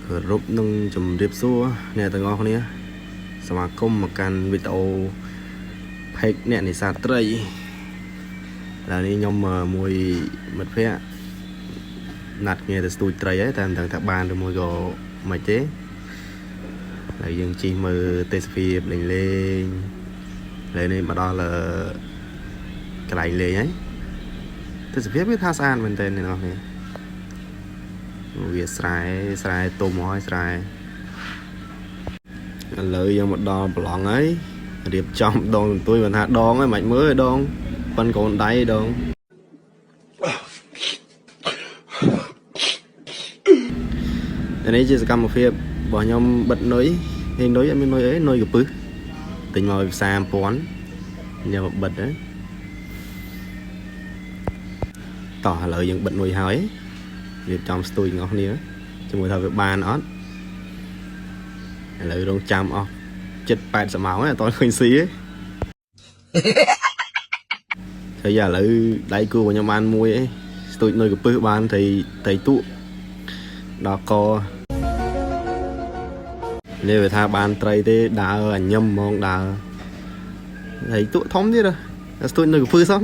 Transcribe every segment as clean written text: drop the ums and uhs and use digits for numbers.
គោរពនឹងជម្រាបសួរអ្នកទាំងអស់គ្នាស្វាគមន៍មកកាន់វីដេអូ page អ្នកនេសាទត្រីឥឡូវនេះខ្ញុំមួយមិត្តភ័ក្តិណាត់គ្នាទៅស្ទូចត្រីហើយតែមិនដឹងថាបានឬមួយក៏មិនទេហើយយើងជិះមើលទេសភាពលេងលេងឥឡូវនេះមកដល់កន្លែងលេងហើយទេសភាពវាថាស្អាតមែនទែនអ្នកនរគ្នាវាស្រែស្រែទុំហើយស្រែឥឡូវយើងមកដល់ប្រឡងហើយរៀបចំដងសន្ទុយមិនថាដងហើយមិនមើលដងប៉ិនកូនដៃដងនេះជាសកម្មភាពរបស់ខ្ញុំបិទនុយហើយនុយអត់មាននុយអីនុយកពឹសទិញមកពីផ្សារ1000យកមកបិទហ្នឹងតោះឥឡូវយើងបិទនុយហើយរៀបចំស្ទួយទាំងអស់គ្នាជាមួយថាវាបានអត់ឥឡូវរងចាំអស់ជិត80ម៉ោងហើយអត់ទាន់ឃើញស៊ីទេហើយឥឡូវដៃគូរបស់ខ្ញុំបានមួយអីស្ទួយនុយកពឹសបានត្រីត្រីទក់ដល់កនេះវាថាបានត្រីទេដើរអញញឹមហ្មងដើរត្រីទក់ធំទៀតស្ទួយនុយកពឹសសោះ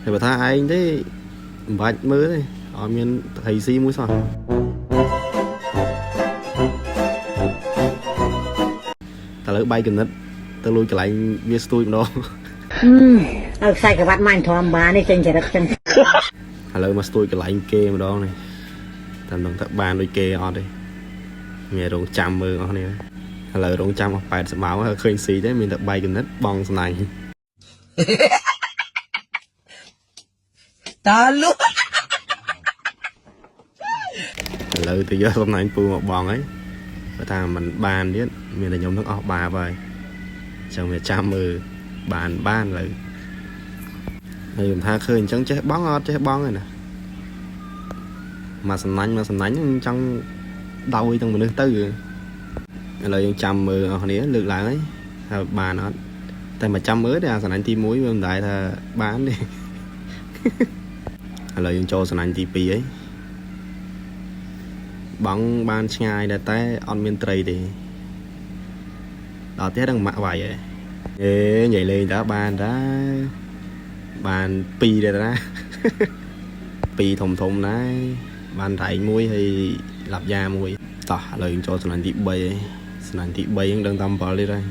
ហើយបើថាឯងទេមិនបាច់មើលទេអត់មានត្រីស៊ីមួយសោះតែលើបែកកណិតទៅលួចកន្លែងវាស្ទួយម្ដង ឲ្យខ្សែក្រវ៉ាត់ម៉ាញ់ធម្មតានេះចេញចរិតចឹង ឥឡូវមកស្ទួយកន្លែងគេម្ដងនេះតែមិនដឹងថាបានដូចគេអត់ទេមានរងចាំមើលអស់នេះឥឡូវរងចាំអស់80ម៉ោងហើយឃើញស៊ីទេមានតែបែកកណិតបងស្នាញ់ តាលុ ឥឡូវទៅយកសំណាញ់ពូមកបងហើយបើថាมันបានទៀតមានតែខ្ញុំនឹងអស់បាបហើយអញ្ចឹងវាចាំមើលបានបានឥឡូវហើយខ្ញុំថាឃើញអញ្ចឹងចេះបងអត់ចេះបងឯណាមកសំណាញ់មកសំណាញ់ហ្នឹងចង់ដោយទាំងមនុស្សទៅឥឡូវយើងចាំមើលអស់គ្នាលើកឡើងហើយថាបានអត់តែមកចាំមើលទេអាសំណាញ់ទី1វាមិនដែរថាបានទេ ឥឡូវយើងចូលសំណាញ់ទី2ហើយ បងបានឆ្ងាយដែរតែអត់មានត្រីទេដល់ផ្ទះដឹងម៉ាក់វាយហើយអេនិយាយលេងតើបានដែរបាន2ដែរតា 2ធំធំដែរបានរែងមួយហើយឡាប់យ៉ាមួយតោះឥឡូវយើងចូលសំណាញ់ទី3ហើយសំណាញ់ទី3ហ្នឹងដឹងតាម7ទៀតហើយ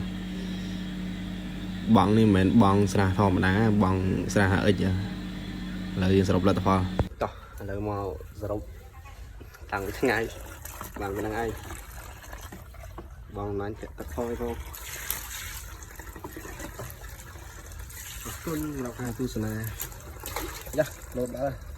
បងនេះមិនមែនបងស្រះធម្មតាបងស្រះអិចឥឡូវយើងសរុបលទ្ធផលតោះឥឡូវមកសរុបតាំងពីថ្ងៃបានប៉ុណ្្នឹងឯងបងណាញ់ទឹកផងឯងផងអរគុណសម្រាប់ការទស្សនាយ៉ាលោតដល់ហើយ